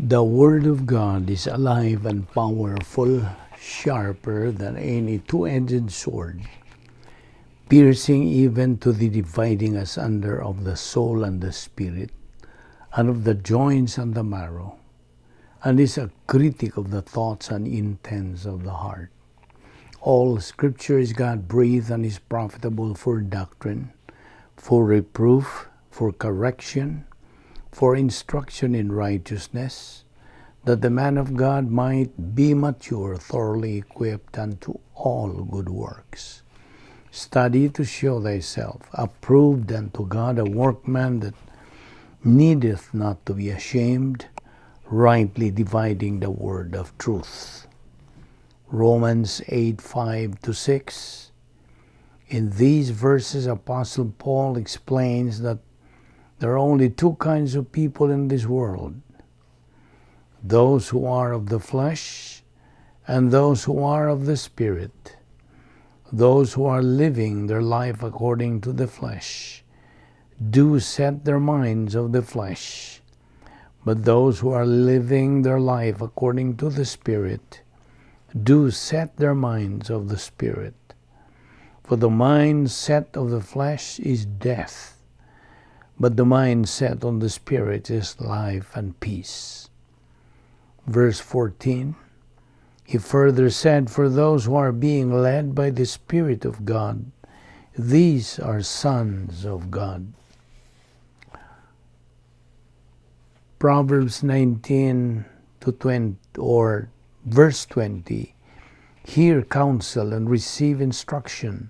The Word of God is alive and powerful, sharper than any two-edged sword, piercing even to the dividing asunder of the soul and the spirit, and of the joints and the marrow, and is a critic of the thoughts and intents of the heart. All Scripture is God-breathed and is profitable for doctrine, for reproof, for correction, for instruction in righteousness, that the man of God might be mature, thoroughly equipped unto all good works. Study to show thyself approved unto God, a workman that needeth not to be ashamed, rightly dividing the word of truth. Romans 8:5-6. In these verses, Apostle Paul explains that there are only two kinds of people in this world: those who are of the flesh and those who are of the Spirit. Those who are living their life according to the flesh do set their minds of the flesh, but those who are living their life according to the Spirit do set their minds of the Spirit. For the mind set of the flesh is death, but the mind set on the Spirit is life and peace. Verse 14, he further said, for those who are being led by the Spirit of God, these are sons of God. Proverbs 19 to 20, or verse 20, hear counsel and receive instruction,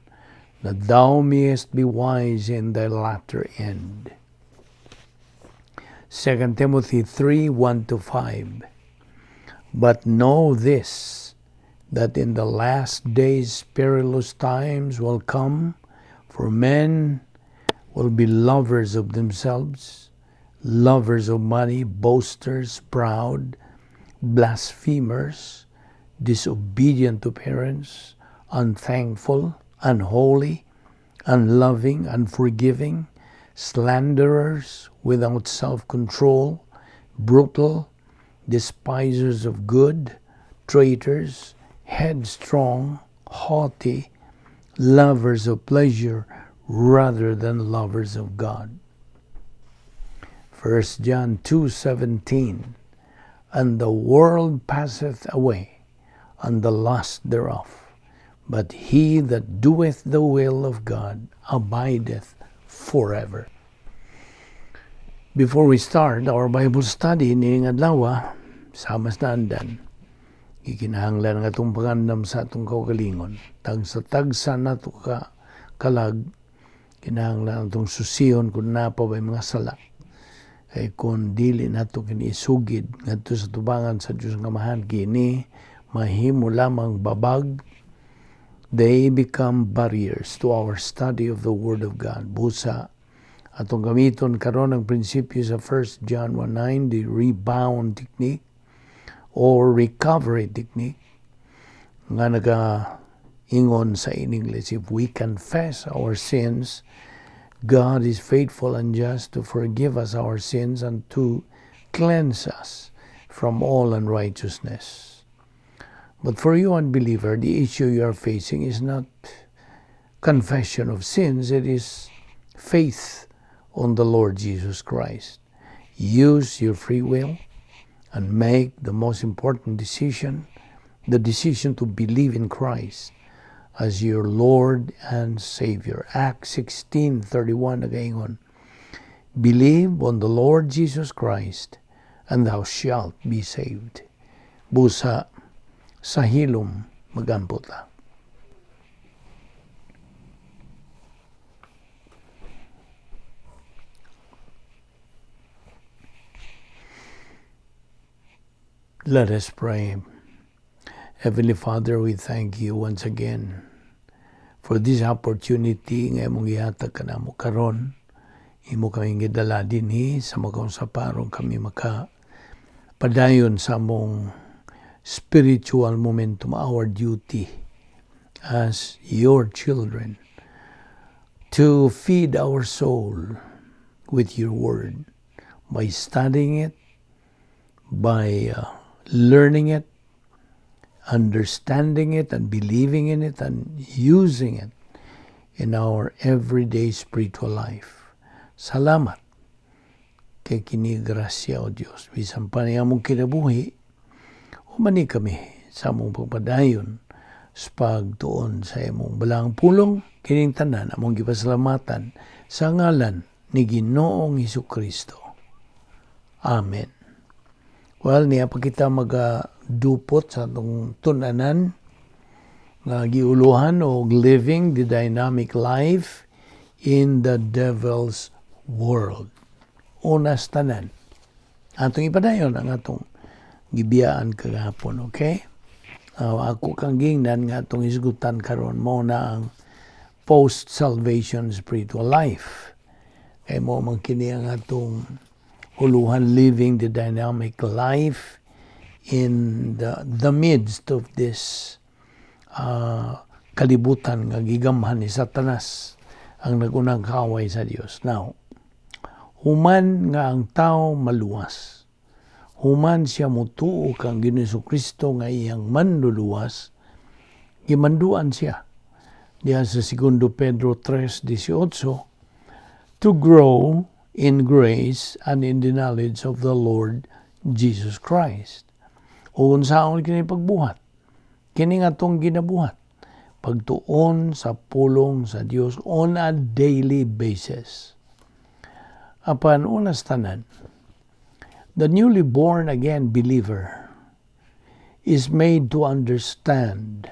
that thou mayest be wise in thy latter end. 2 Timothy 3:1-5. But know this, that in the last days perilous times will come, for men will be lovers of themselves, lovers of money, boasters, proud, blasphemers, disobedient to parents, unthankful, unholy, unloving, unforgiving, slanderers, without self-control, brutal, despisers of good, traitors, headstrong, haughty, lovers of pleasure rather than lovers of God. 1 John 2:17, and the world passeth away, and the lust thereof, but he that doeth the will of God abideth forever. Before we start our Bible study nining adlaw, sama sa naandan, gikinahanglan nga atong pangandam sa atong kaugalingon. Tagsa-tagsa nato ka kalag, kinahanglan atong susiyon kung naa pa ba'y mga sala. Kay kung dili nato kini isugid ngadto sa tubangan sa Dios nga Amahan, kini mahimo lamang babag. They become barriers to our study of the Word of God. Busa atong gamiton karon ang prinsipyo sa 1 John 1:9, the rebound technique or recovery technique, nga nagaingon sa in English, if we confess our sins, God is faithful and just to forgive us our sins and to cleanse us from all unrighteousness. But for you, unbeliever, the issue you are facing is not confession of sins, it is faith on the Lord Jesus Christ. Use your free will and make the most important decision, the decision to believe in Christ as your Lord and Savior. Acts 16:31 nagaingon, believe on the Lord Jesus Christ and thou shalt be saved. Busa sa hilom magampo ta. Let us pray. Heavenly Father, we thank you once again for this opportunity nga imong gihatag kanamo karon. Imo kami gidala dinhi sa makong saparong kami maka padayon sa among spiritual momentum, our duty as your children to feed our soul with your word by studying it, by learning it, understanding it, and believing in it, and using it in our everyday spiritual life. Salamat kay kini grasya, O Dios. Bisan pa ni among kinabuhi, humani kami sa among pagpadayon sa pagtuon sa imong balaang pulong. Kining tanan among gipasalamatan sa ngalan ni Ginoong Hesus Kristo. Amen. Well, niya pa kita magadupot sa atong tun-anan nga giuluhan og "Living the Dynamic Life in the Devil's World." Unas tanan, atong ipadayon ang atong gibiyaan kagahapon, okay? Ako kang gingnan nga atong isgutan karon mao na ang post-salvation spiritual life. Kay mao man kini ang atong uluhan, "Living the Dynamic Life in the midst of this kalibutan nga gigamhan ni Satanas, ang nagunang kaaway sa Dios." Now, human nga ang tao maluwas, human siya mutuo kang Ginoong Kristo nga iyang manluluwas, gimanduan siya diha sa 2 Pedro 3:18 to grow in grace and in the knowledge of the Lord Jesus Christ. O unsaon kini pagbuhat? Kini nga atong ginabuhat. Pagtuon sa pulong sa Dios on a daily basis. Apan unas tanan, the newly born again believer is made to understand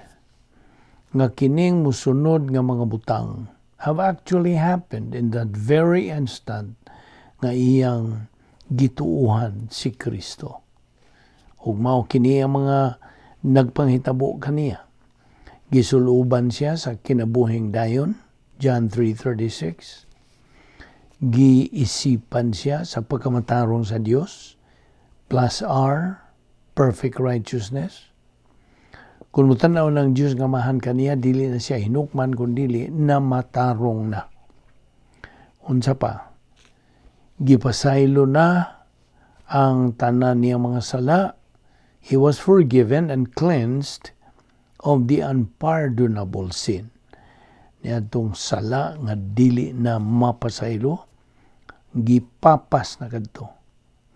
nga kining musunod nga mga butang have actually happened in that very instant nga iyang gituuhan si Kristo. Ug mao kini ang mga nagpanghitabo kaniya. Gisuluban siya sa kinabuhing dayon, John 3:36. Giisipan siya sa pagkamatarong sa Dios, plus R, perfect righteousness. Kung mutanaw ng Diyos nga Amahan kaniya, dili na siya hinukman kun dili na matarong na. Unsa pa? Gipasaylo na ang tanan niya mga sala. He was forgiven and cleansed of the unpardonable sin. Niadtong sala nga dili na mapasaylo, gipapas na kadto.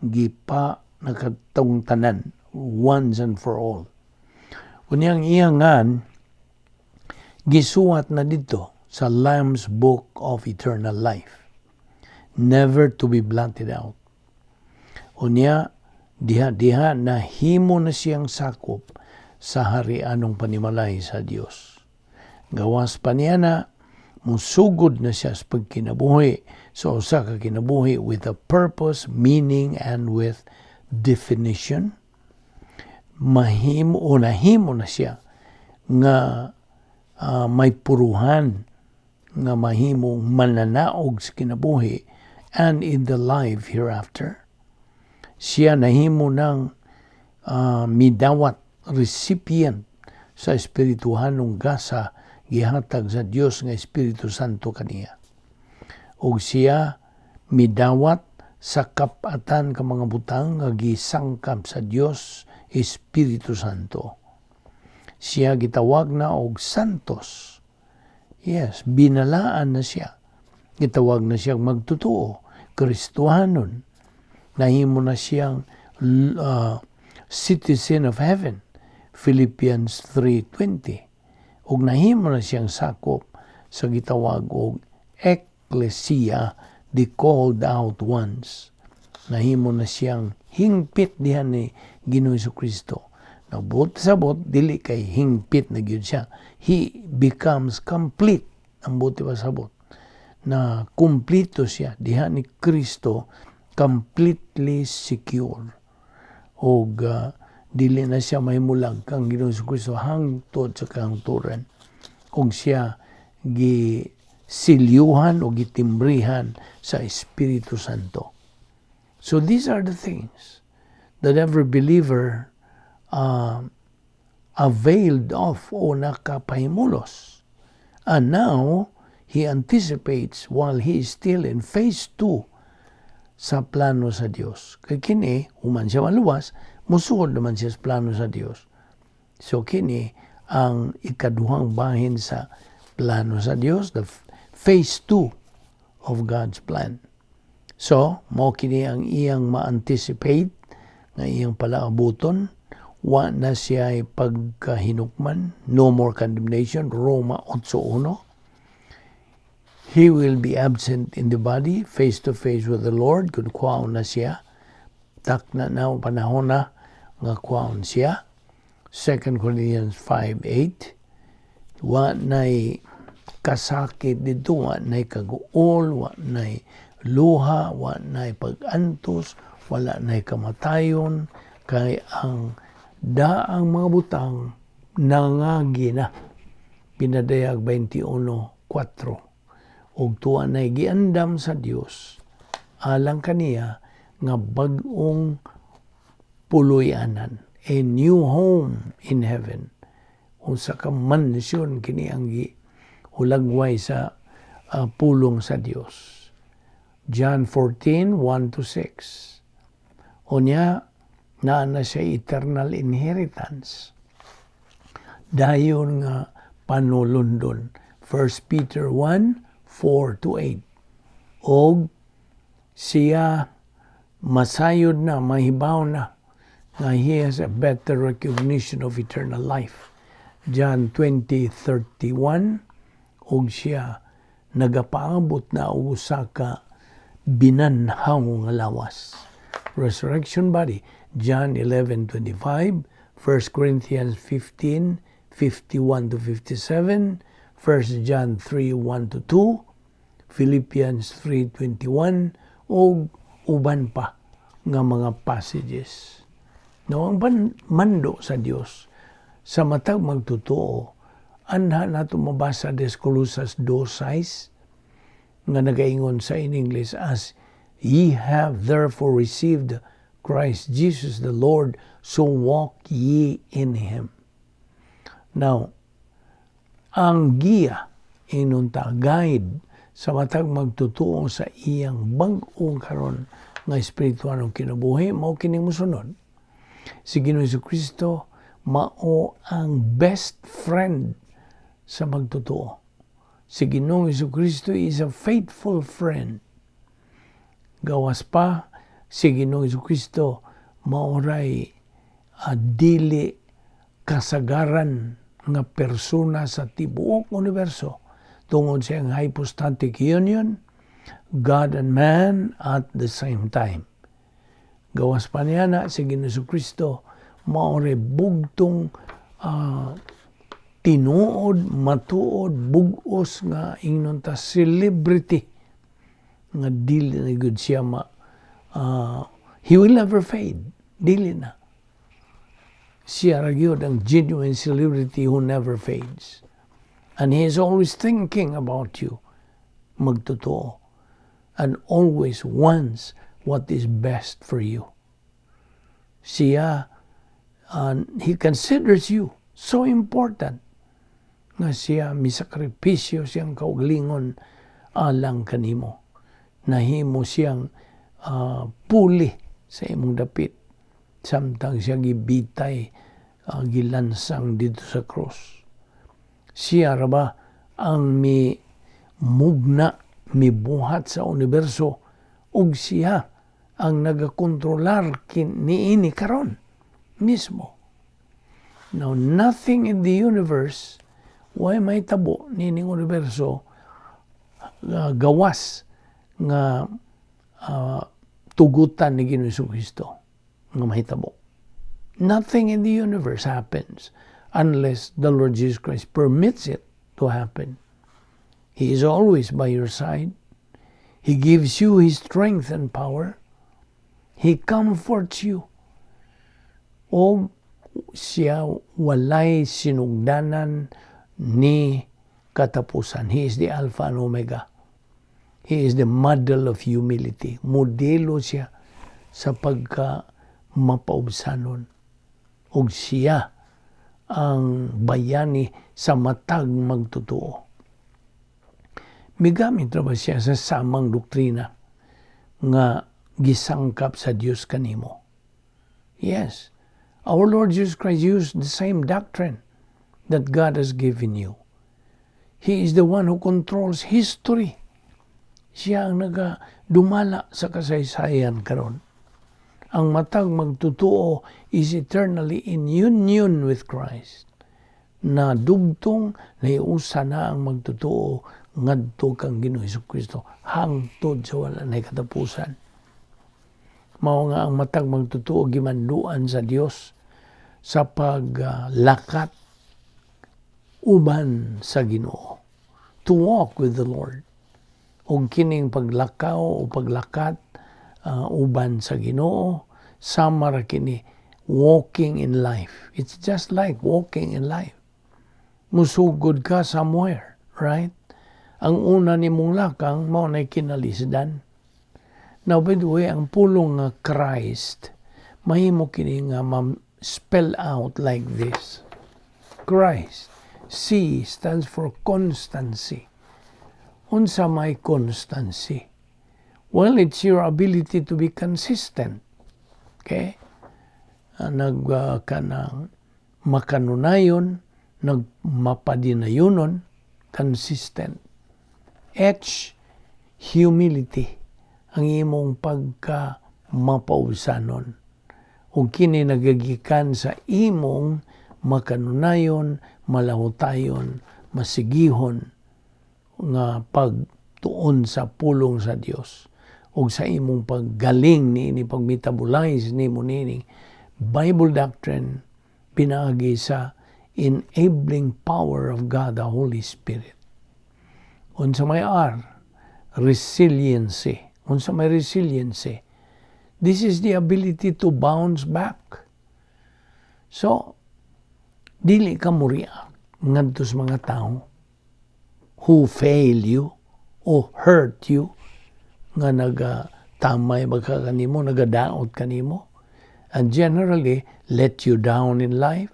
Gipa na kadtong tanan once and for all. Unyang iyangan gisuwat na dito sa Lamb's Book of Eternal Life, never to be blotted out. Unya, diha-diha na himo na siyang sakop sa harianong panimalay sa Dios. Gawas pa niya na, musugod na siya sa pagkinabuhi, sa usa ka kinabuhi with a purpose, meaning, and with definition. Mahimo o nahimo na siya nga may puruhan nga mahimong mananaog sa kinabuhi and in the life hereafter. Siya nahimo ng midawat, recipient sa espirituhanong gasa gihatag sa Dios nga Espiritu Santo kaniya. Og siya midawat sa kapatan ka mga butang nga gisangkap sa Dios Espiritu Santo. Siya gitawag na og santos. Yes, binalaan na siya. Gitawag na siyang magtotoo, Kristohanon. Nahimo na siyang citizen of heaven. Philippians 3:20. Ug nahimo na siyang sakop sa gitawag og ecclesia, the called out ones. Nahimo na siyang hingpit diha ni Ginoo Kristo. Nabot sabot dili kay hingpit na gyud siya. He becomes complete, ang buti pasabot na kumpleto siya diha ni Kristo, completely secure. Og dili na siya mahimulag kang Ginoo Kristo hangtod sa kahangturan. Ug siya gi silyuhan o gitimbrihan sa Espiritu Santo. So these are the things that every believer availed of o nakapahimulos. And now, he anticipates while he is still in phase 2 Sa plano sa Dios. Kay kini, human siya maluwas, musuod naman siya sa plano sa Dios. So kini ang ikaduhang bahin sa plano sa Dios, the phase 2 of God's plan. So, mao kini ang iyang ma-anticipate nga iyang palaabuton, wa na siya pagkahinukman, no more condemnation, Roma 8.1. He will be absent in the body, face to face with the Lord, kung kuwaon na siya. Takna na, panahon na nga kuwaon siya. 2 Corinthians 5.8. Wa na'y kasakit dito, wa na'y kaguol, wa na'y luha, wa na'y pag-antos, wala na'y kamatayon, kay ang daang mga butang nangagi na. Pinadayag 21.4. Ug tuwa na'y giandam sa Dios alang kaniya nga bag-ong puloy-anan, a new home in heaven. Usa ka mansyon kini ang hulagway sa pulong sa Dios. John 14:1 to 6. Unya, naa na siya eternal inheritance. Dayon nga panulundon. 1 Peter 1:4 to 8. Og siya masayod na, mahibaw na, nga he has a better recognition of eternal life. John 20:31. Og siya nagapaabot na og usa ka binanhaw nga lawas. Resurrection body. John 11:25, 1 Corinthians 15:51 to 57, 1 John 3:1 to 2, Philippians 3:21, ug uban pa nga mga passages. No, ang mando sa Dios sa matag magtotoo, anha nato mabasa des Colosas 2:6 nga nagaingon sa in English, "As ye have therefore received Christ Jesus the Lord, so walk ye in him." Now, ang giya inunta guide sa matag magtotoo sa iyang bag-ong karon nga espiritual kinabuhi mao kining mosunod. Si Ginoong Kristo mao ang best friend sa magtotoo. Si Ginoong Kristo is a faithful friend. Gawas pa, si Ginoong Kristo maoray dili kasagaran nga persona sa tibuok universo tungod sa iyang hypostatic union, God and man at the same time. Gawas pa niya na si Ginoong Kristo maoray bugtong tinuod, matuod, bugos nga ingnon ta celebrity nga dili na gud siya ma he will never fade. Dili na. Siya ra gyud ang genuine celebrity who never fades. And he is always thinking about you, magtotoo. And always wants what is best for you. Siya, he considers you so important nga siya misakripisyo siyang kaugalingon alang kanimo. Nahimo siyang puli sa imong dapit samtang siya gibitay, gilansang dito sa cross. Siya ra ba ang mi mugna, mibuhat sa universo ug siya ang nagakontrolar niini karon mismo. Now, nothing in the universe, way mahitabo nining universo gawas nga tugutan ni Ginoong Kristo nga mahitabo. Nothing in the universe happens unless the Lord Jesus Christ permits it to happen. He is always by your side. He gives you His strength and power. He comforts you. O siya walay sinugdanan ni katapusan. He is the Alpha and Omega. He is the model of humility. Modelo siya sa pagka mapaubsanon. Ug siya ang bayani sa matag magtotoo. Migamit ra ba siya sa samang doktrina nga Gisangkap sa Dios kanimo. Yes, our Lord Jesus Christ used the same doctrine that God has given you. He is the one who controls history. Siya ang nagadumala sa kasaysayan karon. Ang matag magtotoo is eternally in union with Christ. Na dugtong naiusa na ang magtotoo ngadto kang Ginoo Kristo hangtod sa wala na katapusan. Mao nga ang matag magtotoo gimanduan sa Dios sa paglakat uban sa Ginoo. To walk with the Lord. Og kining paglakaw o paglakat uban sa Ginoo, sama ra kini walking in life. It's just like walking in life. Musugod ka somewhere, right? Ang una nimong lakang mao nay kinalisdan. Now, by the way, ang pulong nga Christ, mahimo kini nga ma-spell out like this. Christ. C stands for constancy. Unsa may constancy? Well, it's your ability to be consistent. Okay? Nag kanang makanunayon, nagmapadinayonon, consistent. H, humility. Ang imong pagka mapausanon. Ug kini nagagikan sa imong makanunayon, malahutayon, masigihon nga pagtuon sa pulong sa Dios ug sa imong paggaling niini, pag-metabolize nimo niini Bible doctrine pinaagi sa enabling power of God the Holy Spirit. Unsa may R? Resiliency. Unsa may resiliency? This is the ability to bounce back. So, dili ka mo react ngadto sa mga tao who fail you or hurt you, nga nagatamay ba ka kanimo, nagadaot kanimo, and generally let you down in life.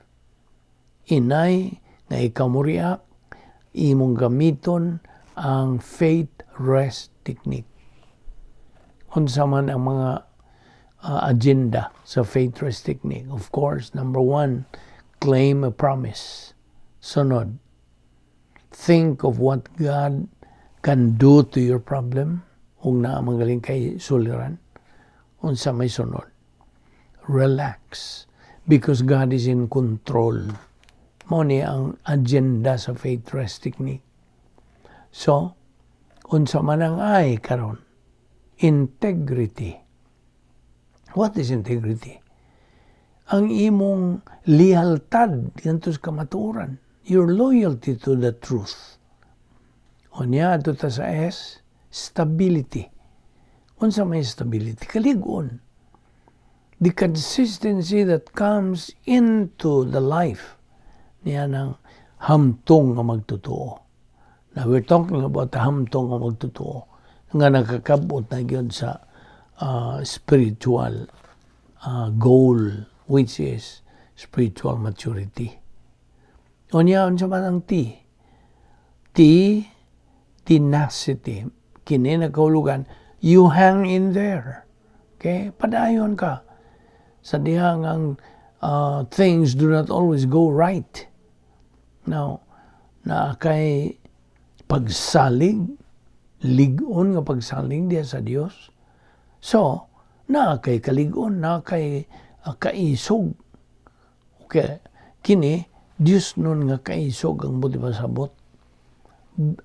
Inay nga ikaw mo react, imong gamiton ang faith rest technique. Unsa man ang mga agenda sa faith rest technique? Of course, number one, claim a promise. Sunod, think of what God can do to your problem kung naa magaling kay suliran. Unsa may sunod? Relax because God is in control. Mao ni ang agenda sa faith rest technique. So, unsa man ang I karon? Integrity. What is integrity? Ang imong lealtad ngadto sa kamatuoran. Your loyalty to the truth. Unya, adto ta sa S, stability. Unsa may stability? Kalig-on. The consistency that comes into the life niya ng hamtong nga magtotoo. Now, we're talking about the hamtong nga magtotoo nga nakakabot na gyud sa spiritual goal, which is spiritual maturity. Unya, unsa man ang T? T, tenacity. Kini nagkahulugan, you hang in there. Okay? Padayon ka. Sa dihang ang things do not always go right. Now, naa kay pagsalig, lig-on nga pagsalig diya sa Dios. So, naa kay kalig-on, naa kay kaisog. Okay. Kini, Dios nun nga kaisog ang buot ipasabot.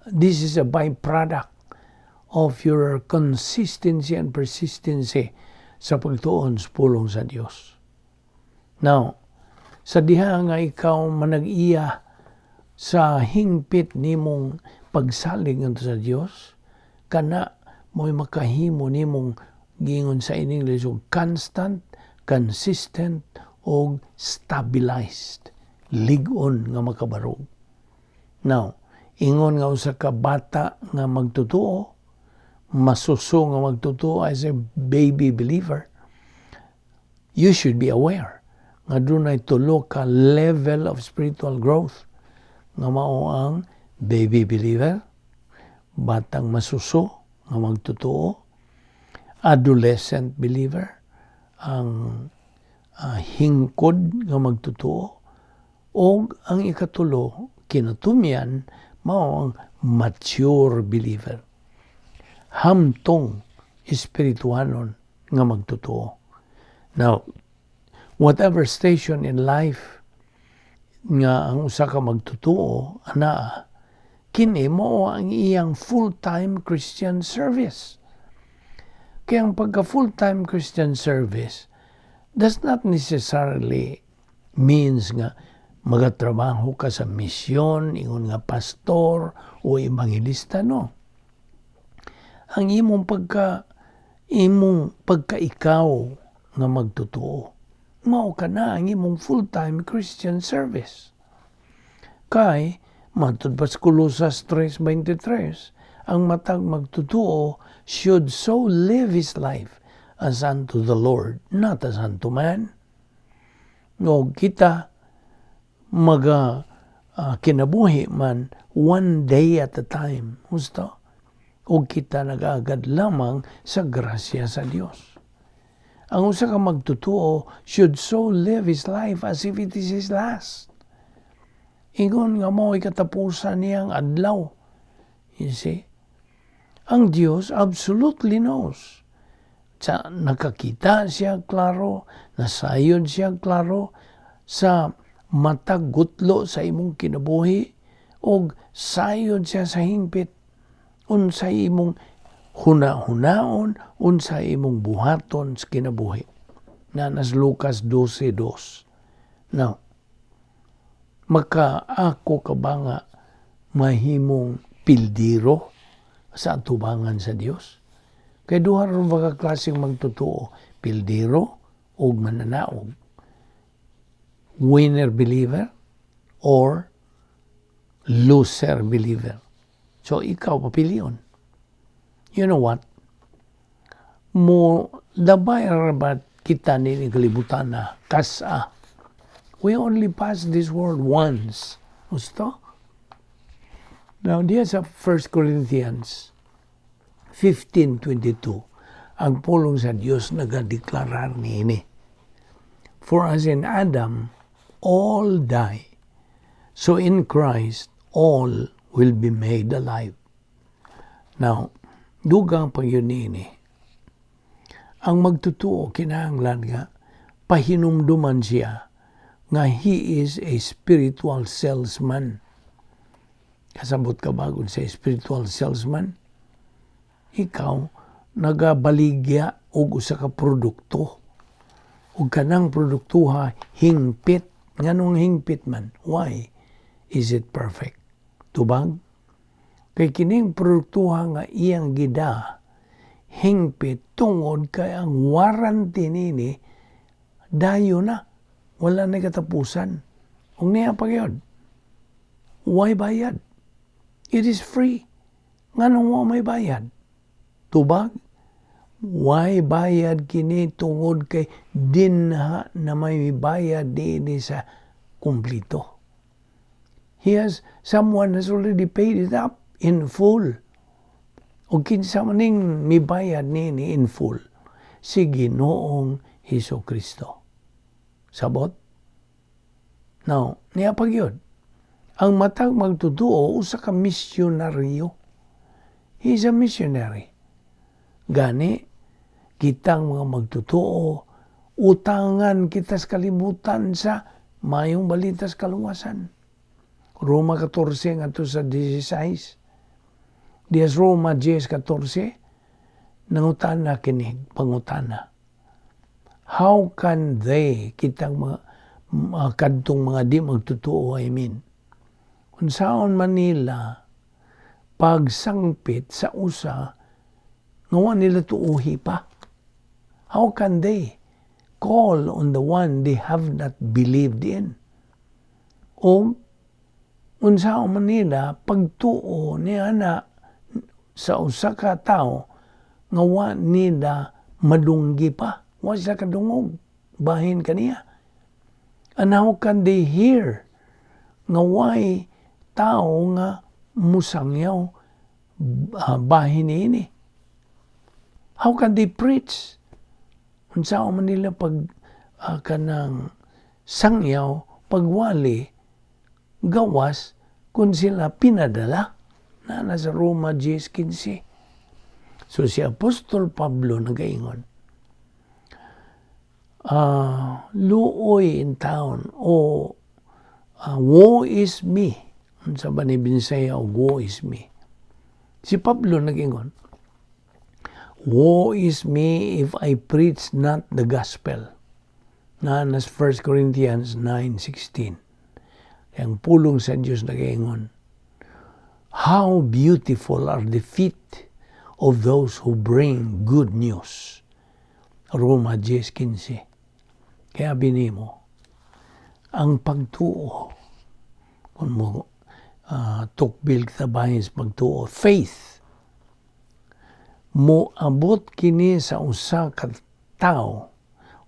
This is a byproduct of your consistency and persistency sa pagtuon sa pulong sa Dios. Now, sa diha nga ikaw manag-iya sa hingpit nimong pagsalig ngadto sa Dios, kana mo'y makahimo nimong giingon sa in English og constant, consistent og stabilized, lig-on nga makabarog. Now, ingon nga usa ka bata nga magtotoo, masuso nga magtotoo, as a baby believer, you should be aware nga dunay tulo ka level of spiritual growth nga mao ang baby believer, batang masuso nga magtotoo, Adolescent believer, ang hingkod nga magtotoo, o ang ikatulo, kinatumyan, mao ang mature believer. Hamtong espirituhanon nga magtotoo. Now, whatever station in life nga ang usa ka magtotoo anaa, kini mao ang iyang full-time Christian service. Kaya ang pagka full-time Christian service does not necessarily means nga magatrabaho ka sa misyon, ingon nga pastor o ebanghelista, no. Ang imong pagka ikaw nga magtotoo, mao ka na ang imong full-time Christian service. Kay matud pa sa Colosas 3:23, ang matag magtotoo should so live his life as unto the Lord, not as unto man. No, kita maga kinabuhi man one day at a time. Husto? O kita nag-agad lamang sa grasya sa Dios. Ang usa ka magtotoo should so live his life as if it is his last. Ingon nga mo katapusan niyang adlaw. You see? Ang Dios absolutely knows. Sa nakakita siya klaro, nasayod siya klaro sa matag gutlo sa imong kinabuhi og sayod siya sa hingpit unsa imong huna-hunaon, unsa imong buhaton sa kinabuhi. Na nas Lucas 12:2. Now, makaako ka ba nga mahimong pildiro sa atubangan sa Dios? Kay duha ra ba ka klaseng magtotoo, pildiro ug mananaog. Winner believer or loser believer. So ikaw papilion. You know what? Mo labay ra ba kita ni kalibutan na kasa. We only pass this world once. Gusto? Now, diya sa 1 Corinthians 15:22, ang pulong sa Dios nagadeklarar niini. "For as in Adam all die, so in Christ all will be made alive." Now, dugang pa gyud niini. Ang magtotoo kinahanglan nga pahinumduman siya nga he is a spiritual salesman. Kasabot ka ba kung sa spiritual salesman? Ikaw, nagabaligya og usa ka produkto. Ug kanang produktuha hingpit. Nganong hingpit man? Why is it perfect? Tubag? Kay kining produktuha nga iyang gida hingpit tungod kay ang warranty nini dayo na. Wala na katapusan. Ug niya pa gyud. Why bayad? It is free. Nganong wa may bayad? Tubag? Why bayad kini? Tungod kay dinha na may bayad dinhi sa kumplito. Someone has already paid it up in full. O kinsa man ning mibayad nini in full? Si Ginoong Hesus Kristo. Sabot? Now, niya pa gyud. Ang matag magtotoo usa ka misyonaryo. He is a missionary. Gani, kitang mga magtotoo, utangan kita sa kalibutan sa mayong balita sa kaluwasan. Roma 14 ngadto sa 16. Dias Roma 10:14, nangutana kini, pangutana. How can they, kitang mga kadtong mga di magtotoo, I mean, unsaon man nila pagsangpit sa usa nga wa nila tuuhi pa? How can they call on the one they have not believed in? O unsaon man nila pagtuo niya na sa usa ka tawo nga wa nila madunggi pa, wa sila kadungog bahin kaniya? And how can they hear nga way tao nga musangyaw bahin niini? How can they preach? Unsa man nila pag kanang sangyaw, pagwali, gawas kung sila pinadala na nasa Roma 10:15. So si Apostol Pablo nagaingon, "Luoy in town" o "Woe is me." Unsa ba ni Binsaya o "woe is me"? Si Pablo nag-ingon, "Woe is me if I preach not the gospel." Na nas 1 Corinthians 9:16. Ang pulong sa Diyos nag-ingon, "How beautiful are the feet of those who bring good news." Roma 10:15. Kaya binimo, ang pagtuo, kung mo tukbil kita bahin sa pagtuo, faith, mo abot kini sa usa ka tawo,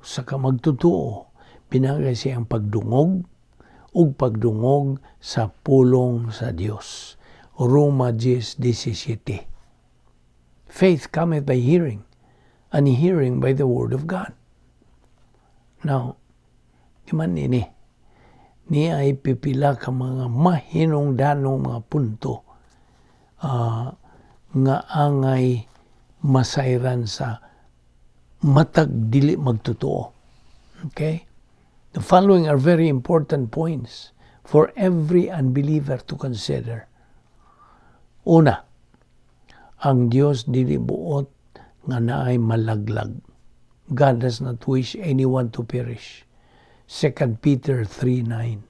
usa ka magtutuo, pinagay siyang pagdungog ug pagdungog sa pulong sa Dios. Roma 10:17. Faith cometh by hearing, and hearing by the word of God. Now, di man ini, ni ay pipila ka mga mahinungdanong mga punto nga angay masayran sa matag dili magtotoo. Okay? The following are very important points for every unbeliever to consider. Una, ang Dios dili buot nga naay malaglag. God does not wish anyone to perish. 2 Peter 3:9.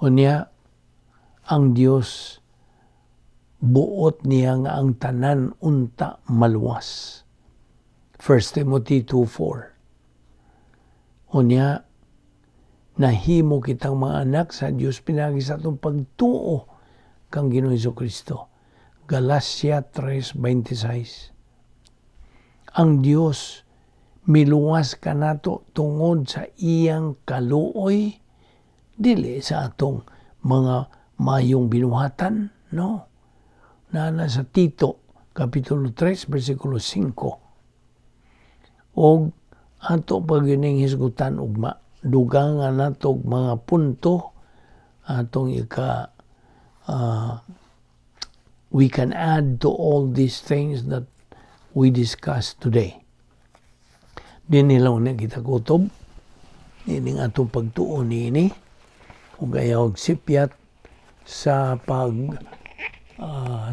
Unya, ang Dios buot niya nga ang tanan unta maluwas. 1 Timothy 2:4. Unya, nahimo kitang mga anak sa Dios pinagi sa atong pagtuo kang Ginoong Kristo. Galacia 3:26. Ang Dios miluwas kanato tungod sa iyang kaluoy, dili sa atong mga mayong binuhatan, no. Naa sa Tito kapitulo 3 bersikulo 5. Og ato pa gining hisgutan ugma, dugangan nato og mga punto atong ika we can add to all these things that we discussed today. Dinhi lang na kita kutob ining atong pagtuon niini ug ayaw sipyat sa pag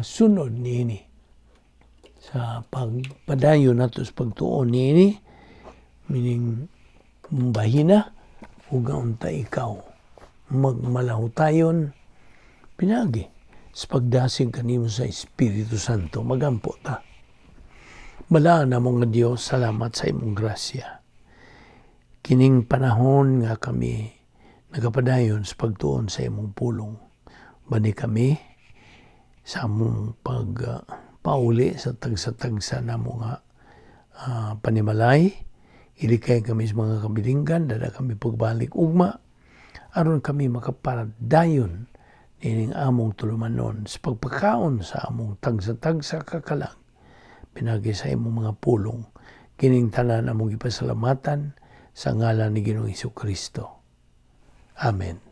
sunod niini, sa pagpadayon nato sa pagtuon niini, meaning bahina ug unta ikaw magmalahutayon pinagi sa pagdasig kanimo sa Espiritu Santo. Magampo ta. Balaan na mga Dios, salamat sa imong grasya. Kining panahon nga kami nagapadayon sa pagtuon sa imong pulong. Bani kami sa among pag pauli sa tagsa-tagsa na mga panimalay. Ilikay kami sa mga kabilinggan, dada kami pagbalik ugma, aron kami makapadayon ining among tulumanon sa pagpakaon sa among tagsa-tagsa kakalag pinagi sa imong mga pulong. Kining tanan among gipasalamatan sa ngalan ni Ginoong Kristo. Amen.